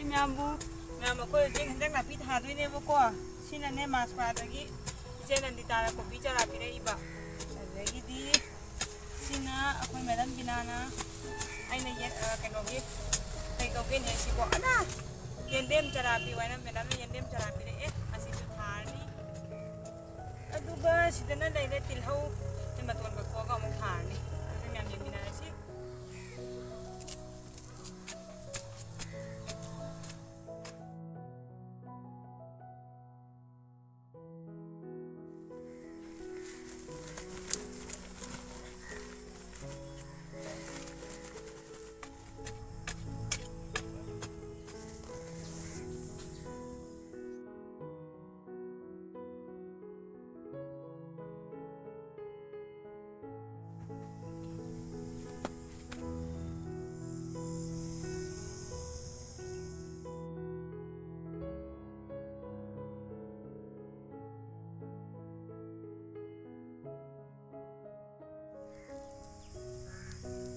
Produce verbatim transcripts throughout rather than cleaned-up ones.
ꯃꯌꯥꯝꯕꯨ, ꯃꯌꯥꯝ, ꯑꯩꯈꯣꯏ ꯍꯧꯖꯤꯛ ꯍꯟꯗꯛ ꯅꯥꯄꯤ ꯊꯥꯗꯣꯏꯅꯦꯕꯀꯣ꯫ ꯁꯤꯅꯅꯦ ꯃꯥꯁꯄꯥꯗꯒꯤ ꯏꯆꯦ ꯅꯟꯗꯤꯇꯥꯅ ꯀꯣꯕꯤ ꯆꯥꯔꯥ ꯄꯤꯔꯛꯏꯕ꯫ ꯑꯗꯒꯤꯗꯤ ꯁꯤꯅ ꯑꯩꯈꯣꯏ ꯃꯦꯗꯝ ꯕꯤꯅꯥꯅ, ꯑꯩꯅ ꯌꯦ-, ꯑ, ꯀꯩꯅꯣꯒꯤ, ꯀꯩ ꯀꯧꯒꯦꯅꯦ ꯁꯤꯕꯣ? ꯑꯅꯥ! ꯌꯦꯟꯗꯦꯝ ꯆꯥꯔꯥ ꯄꯤꯌꯨ ꯍꯥꯏꯅ ꯃꯦꯗꯝꯅ ꯌꯦꯟꯗꯦꯝ ꯆꯥꯔꯥ ꯄꯤꯔꯛꯑꯦ꯫ ꯑꯁꯤꯁꯨ ꯊꯥꯔꯅꯤ꯫ ꯑꯗꯨꯒ ꯁꯤꯗꯅ ꯂꯩꯔꯦ ꯇꯤꯜꯍꯧ, ꯃꯇꯣꯟ ꯀꯛꯊꯣꯛꯑꯒ ꯑꯃꯨꯛ ꯊꯥꯔꯅꯤ꯫ ꯑꯗꯨ ꯃꯌꯥꯝ ꯌꯦꯡꯃꯤꯟꯅꯔꯁꯤ꯫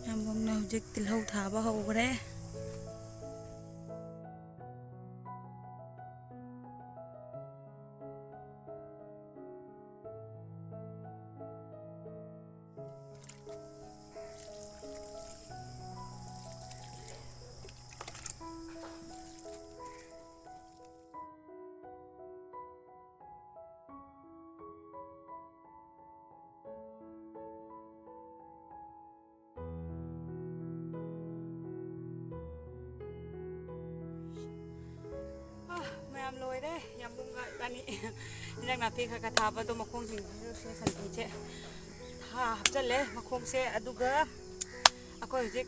ꯌꯥꯝꯕꯨꯡꯅ ꯍꯧꯖꯤꯛ ꯇꯤꯜꯍꯧ ꯊꯥꯕ ꯍꯧꯈ꯭ꯔꯦ꯫ ꯑꯥ, ꯃꯌꯥꯝ ꯂꯣꯏꯔꯦ꯫ ꯌꯥꯝꯕꯨꯡꯒ ꯏꯕꯥꯅꯤ ꯏꯟꯖꯥꯡ ꯅꯥꯄꯤ ꯈꯔ ꯈꯔ ꯊꯥꯕꯗꯣ ꯃꯈꯣꯡꯁꯤꯡꯁꯤꯁꯨ ꯁꯤ ꯁꯟꯊꯤꯁꯦ ꯊꯥ ꯍꯥꯞꯆꯜꯂꯦ ꯃꯈꯣꯡꯁꯦ꯫ ꯑꯗꯨꯒ ꯑꯩꯈꯣꯏ ꯍꯧꯖꯤꯛ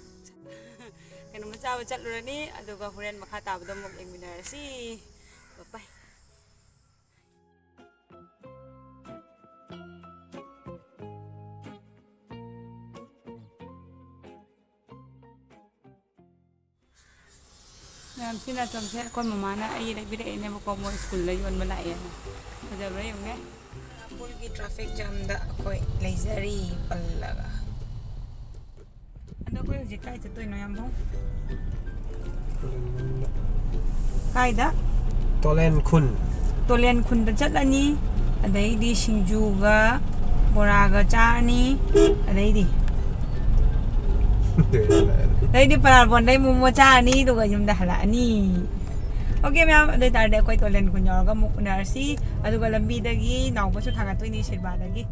ꯀꯩꯅꯣꯝꯃ ꯆꯥꯕ ꯆꯠꯂꯨꯔꯅꯤ꯫ ꯑꯗꯨꯒ ꯍꯣꯔꯦꯟ ꯃꯈꯥ ꯇꯥꯕꯗꯣ ꯑꯃꯨꯛ ꯌꯦꯡꯃꯤꯟꯅꯔꯁꯤ꯫ ꯕꯥꯏ ꯕꯥꯏ꯫ ꯃꯌꯥꯝ, ꯁꯤ ꯅꯥꯆꯣꯝꯁꯦ ꯑꯩꯈꯣꯏ ꯃꯃꯥꯅ ꯑꯩ ꯂꯩꯕꯤꯔꯛꯏꯅꯦꯕꯀꯣ, ꯃꯣꯏ ꯁ꯭ꯀꯨꯜꯗ ꯌꯣꯟꯕ ꯂꯥꯛꯑꯦꯅ꯫ ꯐꯖꯕ꯭ꯔꯥ ꯌꯦꯡꯉꯨꯅꯦ꯫ ꯈꯣꯡꯅꯥꯡꯄꯨꯜꯒꯤ traffic jamꯗ ꯑꯩꯈꯣꯏ ꯂꯩꯖꯔꯤ ꯄꯜꯂꯒ꯫ ꯑꯗꯣ ꯑꯩꯈꯣꯏ ꯍꯧꯖꯤꯛ ꯀꯥꯏ ꯆꯠꯇꯣꯏꯅꯣ, ꯌꯥꯝꯕꯨꯡ? ꯀꯣꯂꯦꯖ ꯃꯅꯨꯡꯗ꯫ ꯀꯥꯏꯗ? ꯇꯣꯂꯦꯟ ꯈꯨꯟ꯫ ꯇꯣꯂꯦꯟ ꯈꯨꯟꯗ ꯆꯠꯂꯅꯤ꯫ ꯑꯗꯩꯗꯤ ꯁꯤꯡꯖꯨꯒ ꯕꯣꯔꯥꯒ ꯆꯥꯔꯅꯤ꯫ ꯑꯗꯩꯗꯤ ꯑꯗꯩꯗꯤ ꯄꯔꯥꯜꯕꯣꯟꯗꯩ ꯃꯣꯃꯣ ꯆꯥꯔꯅꯤ, ꯑꯗꯨꯒ ꯌꯨꯝꯗ ꯍꯜꯂꯛꯑꯅꯤ꯫ ꯑꯣꯀꯦ ꯃꯌꯥꯝ, ꯑꯗꯨ ꯑꯣꯏꯇꯥꯔꯗꯤ ꯑꯩꯈꯣꯏ ꯇꯣꯂꯦꯟ ꯈꯨꯟ ꯌꯧꯔꯒ ꯑꯃꯨꯛ ꯎꯅꯔꯁꯤ꯫ ꯑꯗꯨꯒ ꯂꯝꯕꯤꯗꯒꯤ ꯅꯥꯎꯕꯁꯨ ꯊꯥꯡꯒꯠꯇꯣꯏꯅꯤ ꯁꯤꯜꯕꯥꯗꯒꯤ꯫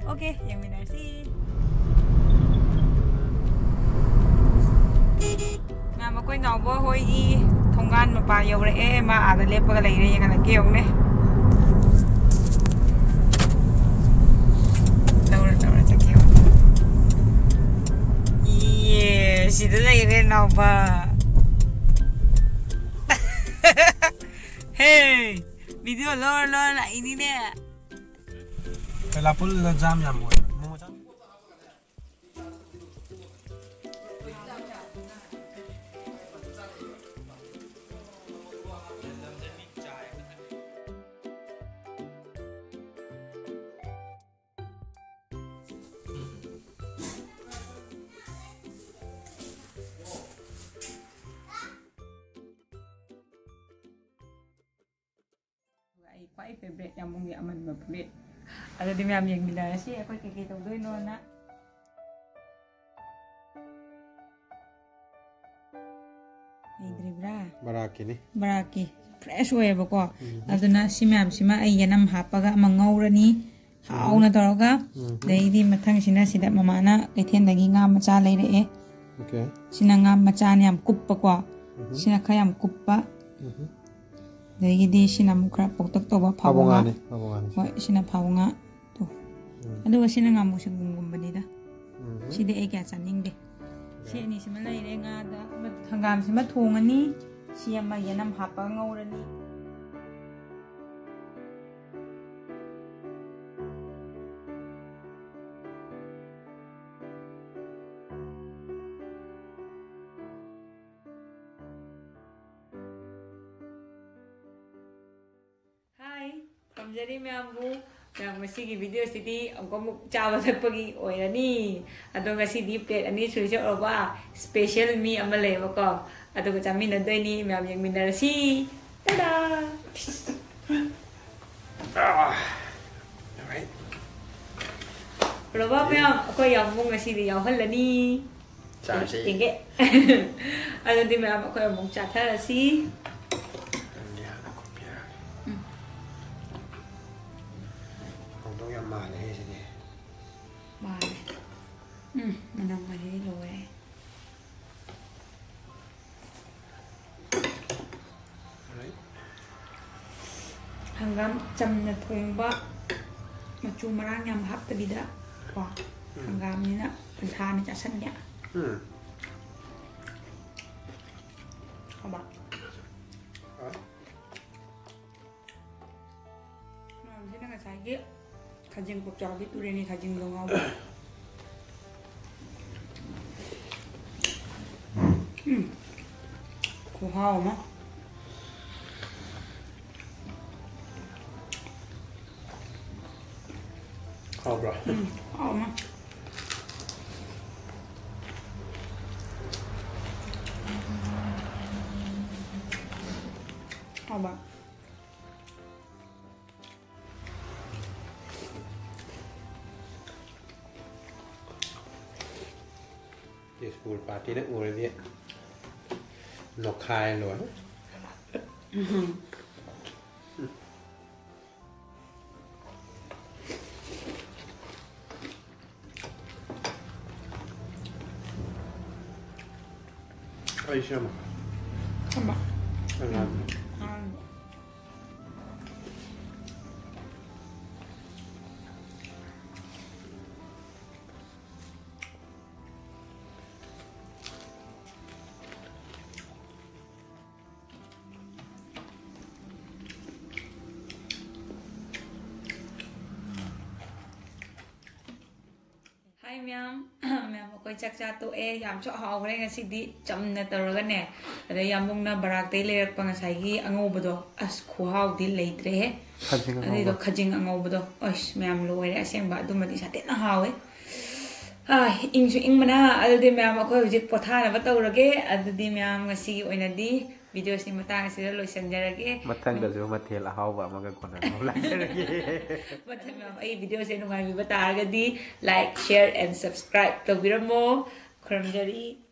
ꯑꯣꯀꯦ, ꯌꯦꯡꯃꯤꯟꯅꯔꯁꯤ꯫ ꯃꯌꯥꯝ, ꯑꯩꯈꯣꯏ ꯅꯥꯎꯕ ꯍꯣꯏꯒꯤ ꯊꯣꯡꯒꯥꯟ ꯃꯄꯥ ꯌꯧꯔꯛꯑꯦ꯫ ꯃꯥ ꯑꯥꯗ ꯂꯦꯞꯄꯒ ꯂꯩꯔꯦ, ꯌꯦꯡꯍꯜꯂꯛꯀꯦ ꯌꯦꯡꯉꯨꯅꯦ꯫ ꯂꯧꯔ ꯂꯧꯔ ꯆꯠꯀꯦ ꯌꯦꯡꯉꯨ꯫ ꯏꯌꯦ, ꯁꯤꯗ ꯂꯩꯔꯦ ꯅꯥꯎꯕ꯫ ꯍꯦ, ꯚꯤꯗꯤꯑꯣ ꯂꯧꯔ ꯂꯧꯔ ꯂꯥꯛꯏꯅꯤꯅꯦ꯫ ꯀꯩꯂꯥꯄꯨꯜꯗ ꯖꯥꯝ ꯌꯥꯝ ꯑꯣꯏ꯫ ꯃꯣꯃꯣ ꯆꯥ-, ꯑꯩ ꯈ꯭ꯋꯥꯏ ꯐꯦꯕꯔꯦꯠ ꯌꯥꯝꯕꯨꯡꯒꯤ ꯑꯃꯟꯕ ꯐꯨꯔꯤꯠ꯫ ꯑꯗꯨꯗꯤ ꯃꯌꯥꯝ ꯌꯦꯡꯃꯤꯟꯅꯔꯁꯤ ꯑꯩꯈꯣꯏ ꯀꯩꯀꯩ ꯇꯧꯗꯣꯏꯅꯣꯅ꯫ ꯂꯩꯗ꯭ꯔꯤꯕ꯭ꯔꯥ? ꯕꯔꯥꯛꯀꯤꯅꯤ꯫ ꯕꯔꯥꯛꯀꯤ꯫ ꯐ꯭ꯔꯦꯁ ꯑꯣꯏꯌꯦꯕꯀꯣ꯫ ꯎꯝ꯫ ꯑꯗꯨꯅ ꯁꯤ ꯃꯌꯥꯝꯁꯤꯃ ꯑꯩ ꯌꯦꯅꯝ ꯍꯥꯞꯄꯒ ꯑꯃ ꯉꯧꯔꯅꯤ꯫ ꯍꯥꯎꯅ ꯇꯧꯔꯒ꯫ ꯎꯝ꯫ ꯑꯗꯩꯗꯤ ꯃꯊꯪꯁꯤꯅ ꯁꯤꯗ ꯃꯃꯥꯅ ꯀꯩꯊꯦꯜꯗꯒꯤ ꯉꯥ ꯃꯆꯥ ꯂꯩꯔꯛꯑꯦ꯫ ꯑꯣꯀꯦ꯫ ꯁꯤꯅ ꯉꯥ ꯃꯆꯥꯅ ꯌꯥꯝ ꯀꯨꯞꯄꯀꯣ꯫ ꯎꯝ꯫ ꯁꯤꯅ ꯈꯔ ꯌꯥꯝ ꯀꯨꯞꯄ꯫ ꯎꯝ꯫ ꯑꯗꯒꯤꯗꯤ ꯁꯤꯅ ꯑꯃꯨꯛ ꯈꯔ ꯄꯣꯛꯇꯛ ꯇꯧꯕ ꯐꯥꯕꯧ ꯐꯥꯕꯧ ꯉꯥ꯫ ꯉꯥꯅꯤ, ꯐꯥꯕꯧ ꯉꯥꯅꯤ꯫ ꯍꯣꯏ, ꯁꯤꯅ ꯐꯥꯕꯧ ꯉꯥ꯫ ꯇꯣ꯫ ꯎꯝ꯫ ꯑꯗꯨꯒ ꯁꯤꯅ ꯉꯥꯃꯨ ꯁꯪꯒꯣꯝꯒꯨꯝꯕꯅꯤꯗ꯫ ꯎꯝ꯫ ꯁꯤꯗꯤ ꯑꯩ ꯀꯌꯥ ꯆꯥꯅꯤꯡꯗꯦ꯫ ꯁꯤ ꯌꯥꯏ꯫ ꯑꯅꯤꯁꯤꯃ ꯂꯩꯔꯦ, ꯉꯥꯗ꯫ ꯑꯃ ꯍꯪꯒꯥꯝꯁꯤꯃ ꯊꯣꯡꯉꯅꯤ꯫ ꯁꯤ ꯑꯃ ꯌꯦꯅꯝ ꯍꯥꯞꯄꯒ ꯉꯧꯔꯅꯤ꯫ ꯍꯥꯏ, ꯊꯝꯖꯔꯤ ꯃꯌꯥꯝꯕꯨ꯫ ꯃꯌꯥꯝ ꯉꯁꯤꯒꯤ ꯚꯤꯗꯤꯑꯣꯁꯤꯗꯤ ꯑꯃꯨꯛꯀ ꯑꯃꯨꯛ ꯆꯥꯕ ꯊꯛꯄꯒꯤ ꯑꯣꯏꯔꯅꯤ꯫ ꯑꯗꯣ ꯉꯁꯤꯗꯤ ꯄ꯭ꯂꯦꯠ ꯑꯅꯤ ꯁꯨꯏ ꯆꯠꯂꯨꯕ ꯏꯁꯄꯦꯁꯦꯜ ꯃꯤ ꯑꯃ ꯂꯩꯌꯦꯕꯀꯣ꯫ ꯑꯗꯨꯒ ꯆꯥꯃꯤꯟꯅꯗꯣꯏꯅꯤ꯫ ꯃꯌꯥꯝ ꯌꯦꯡꯃꯤꯟꯅꯔꯁꯤ꯫ ꯇꯥꯗꯥ! Ah, alright. ꯔꯣꯕꯥ ꯃꯌꯥꯝ, ꯑꯩꯈꯣꯏ ꯌꯥꯝꯕꯨꯡ ꯉꯁꯤꯗꯤ ꯌꯥꯎꯍꯜꯂꯅꯤ꯫ ꯆꯥꯁꯤ꯫ ꯌꯦꯡꯒꯦ꯫ ꯑꯗꯨꯗꯤ ꯃꯌꯥꯝ ꯑꯩꯈꯣꯏ ꯑꯃꯨꯛ ꯆꯥꯊꯔꯁꯤ꯫ ꯅꯪꯗꯤ ꯍꯥꯟꯅ ꯈꯣꯠꯄꯤꯔꯒꯦ꯫ ꯎꯝ꯫ ꯍꯧꯗꯣꯡ ꯌꯥꯝ ꯃꯥꯜꯂꯦꯍꯦ ꯁꯤꯗꯤ꯫ ꯃꯥꯜꯂꯦ꯫ ꯎꯝ, ꯃꯅꯝ ꯃꯍꯤ ꯂꯣꯏꯔꯦ꯫ Alright. ꯍꯪꯒꯥꯝ ꯆꯝꯅ ꯊꯣꯡꯕ, ꯃꯆꯨ ꯃꯔꯥꯡ ꯌꯥꯝ ꯍꯥꯞꯇꯕꯤꯗ ꯀꯣ꯫ ꯎꯝ꯫ ꯍꯪꯒꯥꯝꯅꯤꯅ ꯄꯨꯡꯊꯥꯅꯤ ꯆꯥꯁꯟꯒꯦ꯫ ꯎꯝ꯫ ꯍꯥꯎꯕ꯫ ꯍꯣꯏ꯫ ꯃꯌꯥꯝꯁꯤꯅ ꯉꯁꯥꯏꯒꯤ ꯈꯖꯤꯡ ꯄꯨꯛꯆꯥꯎꯕꯤ ꯇꯨꯔꯦꯟꯒꯤ ꯈꯖꯤꯡꯗꯣ ꯉꯧꯕ꯫ ꯎꯝ꯫ ꯈꯨꯍꯥꯎ ꯑꯃ꯫ ꯍꯥꯎꯕ꯭ꯔꯣ? ꯎꯝ, ꯍꯥꯎ ꯑꯃ꯫ ꯍꯥꯎꯕ꯫ ꯇꯦꯖꯄꯨꯔ ꯄꯥꯔꯇꯤꯗ ꯎꯔꯗꯤ ꯅꯣꯈꯥꯏ ꯂꯣꯏꯔꯦ꯫ ꯑꯩ ꯁꯦꯝꯃꯣ꯫ ꯊꯝꯕ꯫ ꯑꯉꯥꯡꯕ꯫ ꯑꯉꯥꯡꯕ꯫ ꯍꯥꯏ ꯃꯌꯥꯝ꯫ ꯃꯌꯥꯝ ꯑꯩꯈꯣꯏ ꯆꯥꯛ ꯆꯥ ꯇꯣꯛꯑꯦ꯫ ꯌꯥꯝꯁꯨ ꯍꯥꯎꯈ꯭ꯔꯦ ꯉꯁꯤꯗꯤ꯫ ꯆꯝꯅ ꯇꯧꯔꯒꯅꯦ꯫ ꯑꯗꯩ ꯌꯥꯝꯕꯨꯡꯅ ꯕꯔꯥꯛꯇꯩ ꯂꯩꯔꯛꯄ ꯉꯁꯥꯏꯒꯤ ꯑꯉꯧꯕꯗꯣ꯫ ꯑꯁ, ꯈꯨꯍꯥꯎꯗꯤ ꯂꯩꯇ꯭ꯔꯦꯍꯦ꯫ ꯈꯖꯤꯡ ꯑꯗꯨꯏꯗꯣ ꯑꯉꯧꯕ꯫ ꯈꯖꯤꯡ ꯑꯉꯧꯕꯗꯣ꯫ ꯑꯁ, ꯃꯌꯥꯝ ꯂꯣꯏꯔꯦ ꯑꯁꯦꯡꯕ꯫ ꯑꯗꯨꯃꯗꯤ ꯁꯥꯊꯤꯅ ꯍꯥꯎꯋꯦ꯫ ꯑꯥ, ꯏꯪꯁꯨ ꯏꯪꯕꯅ꯫ ꯑꯗꯨꯗꯤ ꯃꯌꯥꯝ ꯑꯩꯈꯣꯏ ꯍꯧꯖꯤꯛ ꯄꯣꯊꯥꯅꯕ ꯇꯧꯔꯒꯦ꯫ ꯑꯗꯨꯗꯤ ꯃꯌꯥꯝ ꯉꯁꯤꯒꯤ ꯑꯣꯏꯅꯗꯤ ꯚꯤꯗꯤꯑꯣꯁꯤ ꯃꯇꯥꯡ ꯑꯁꯤꯗ ꯂꯣꯏꯁꯤꯟꯖꯔꯒꯦ꯫ ꯃꯊꯪꯗꯁꯨ ꯃꯊꯦꯜ ꯑꯍꯥꯎꯕ ꯑꯃꯒ ꯀꯣꯟꯅꯅꯕ ꯂꯥꯛꯆꯔꯒꯦ꯫ ꯃꯊꯪ ꯑꯩ ꯚꯤꯗꯤꯑꯣꯁꯦ ꯅꯨꯡꯉꯥꯏꯕꯤꯕ ꯇꯥꯔꯒꯗꯤ like, share and subscribe ꯇꯧꯕꯤꯔꯝꯃꯣ꯫ ꯈꯨꯔꯨꯝꯖꯔꯤ꯫